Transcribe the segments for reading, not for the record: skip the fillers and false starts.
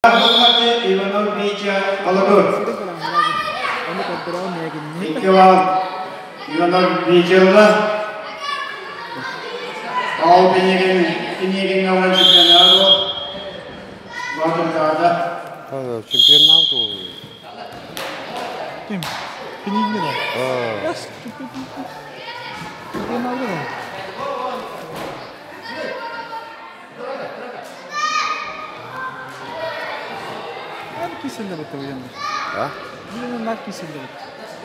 Иванов Витя Балагур. Икки балл Иванов Витя Ол пинигин пинигин олан чемпионат Батырдаада. Чемпионат Ким? Пинигин да? Чемпионат да? А?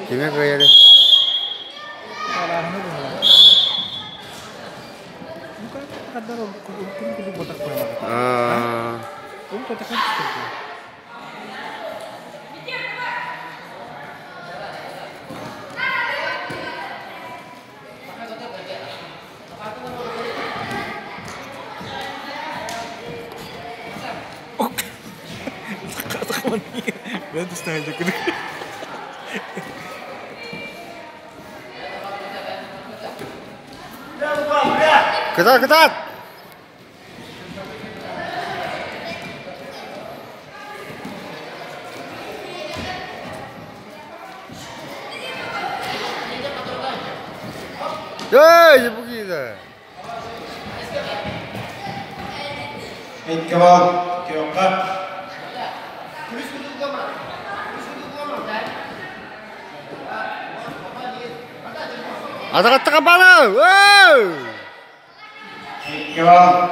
Киме кыайары? Кытаат, кытаат! Эй, бу киһи Икки балл күөххэ. Атаҕаттаха бала! Икки балл.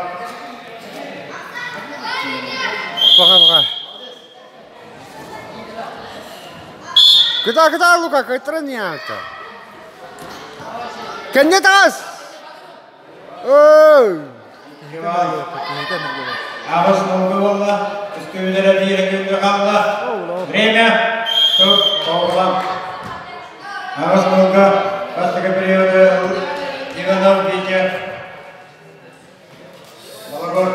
Пока, пока. Кыта, кыта, Лука, кыттырын яакта. Кэнне таас! Икки балл. Аҕыс нолга буолла. Үстүүлэрэ биир күҥҥэ хаалла. Время. Тур. Тоҕулан. Аҕыс нолга бастакы периоды Иванов Витя. Балагор.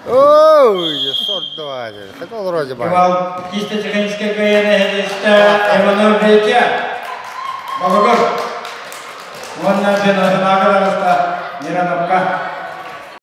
Ой, сордовали. Это вроде бы. Иван чисто техническая кыайыыны Иванов Витя. Балагор. Уонна Пенасынаага таҕыста Мироновка.